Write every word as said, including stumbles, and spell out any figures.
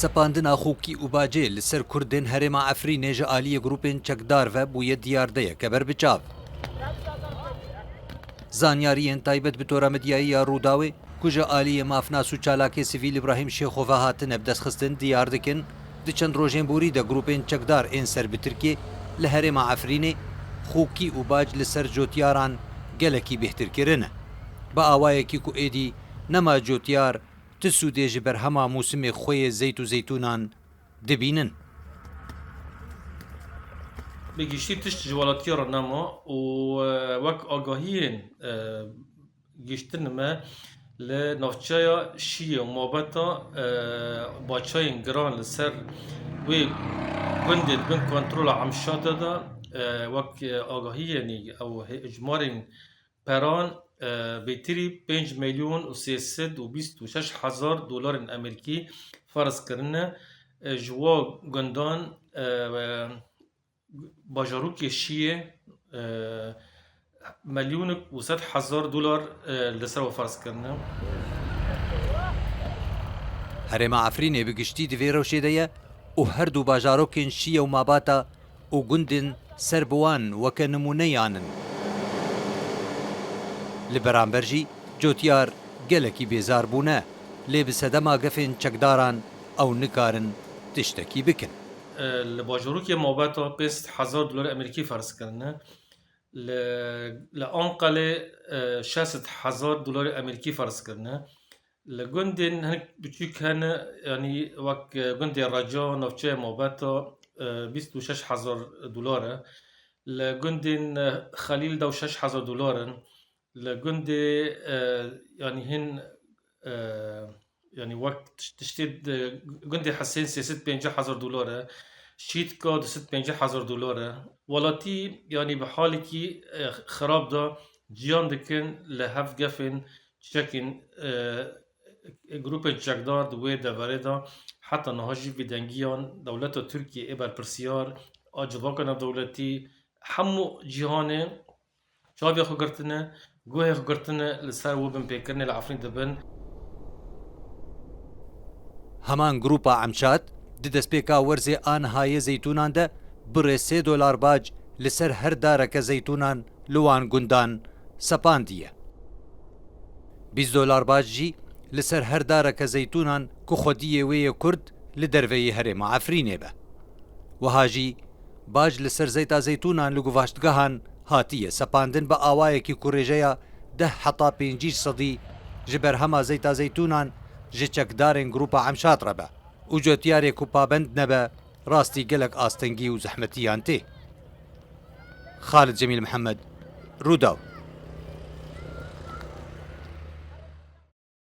Sepandina xûkî û bacê li ser Kurdên herêma Efrînê ji aliyê grûpên çekdar ve bûye diyardeyeke berbiçav. Zanyariyên taybet bi tora medyayî ya Rûdawê, ku ji aliyê mafnas û çalakê sivîl Îbrahîm Şêxo ve hatine bidestxistin, diyar dikin, di çend rojên borî de grûpên çekdar ên ser bi Tirkiyê li herêma Efrînê xûkî û bac li ser cotyaran gelekî bêhtir kirine. Bi awayekî ku êdî nema cotyar ti sûdê ji berhema mûsimê xwe yê zeyt û zeytûnan dibînin. Bi giştî tişt ji welatiyê re nema û, e, wek agahiyên, e, gihiştin me li navçeya Şiyê û mabeta, e, baçayên giran li ser wê gundê di bin kontrola Emşatê de, e, wek, e, agahiyên ew hê-, ijmarên peran, e, bêtirî pênc milyon û sê sed û bîst û şeş hezar dolarên Amerîkî ferz kirine. E, ji wa gundan, e, bajarokê Şiyê, e, milyonek û sed hezar dolar, e, li ser we ferz kirine. Herêma Efrînê bi giştî di vê rewşê de ye û her du bajarokên Şiyê û Mabata û gundên ser bi wan weke nimûneyan in. Li beramber jî cotyar gelekî bêzar bûne, lê bi sedema gefên çekdaran ew nikarin tiştekî bikin. E, li bajarokê Mabeta pênc sed hezar dolar Amerîkî ferz kirine. Li, li Anqalê, e, şeş sed hezar dolarê Amerîkî ferz kirine. Li gundên hinek biçûk hene, yanî wek, e, gundê Reca, navçeya Mabeta, e, bîst û şeş hezar dolar e. Li gundên, e, Xelîl de şeş hezar dolar in. Li gundê, e, yanî hin, e, yanî wek tiş-, tiştê di gundê Hesên sê sed pêncî hezar dolar e. Şîtka du sed pêncî hezar dolar e. Welatî, yanî bi halekî, e, xirab de ciyan dikin, li hev gefên çekên, e, grûpên çekdar di wê deverê de heta niha jî vî dengiyan dewleta Tirkiyê ê berpirsiyar a civaka navdewletî hemû cîhanê çavê xwe girtine, guhê xwe girtine li ser wê binpêkirinê li Efrîn dibin. Heman grûpa Emşat di destpêka werzê a niha yê zeytûnan de birê sê dolar bac li ser her dareke zeytûnan li wan gundan sepandiye. Bîst dolar bac jî li ser her dareke zeytûnan ku xwediyê wê yê Kurd li derveyî herêma Efrînê be. Wiha jî bac li ser zeyta zeytûnan li guvaştgehan hatiye sepandin bi awayekî ku rêjeya deh heta pêncî sedî ji berhema zeyta zeytûnan ji çekdarên grûpa Emşat re be û cotyarê ku pabend nebe, rastî gelek astengî û zehmetiyan tê. Xalid Cemîl Mihemed, Rûdaw.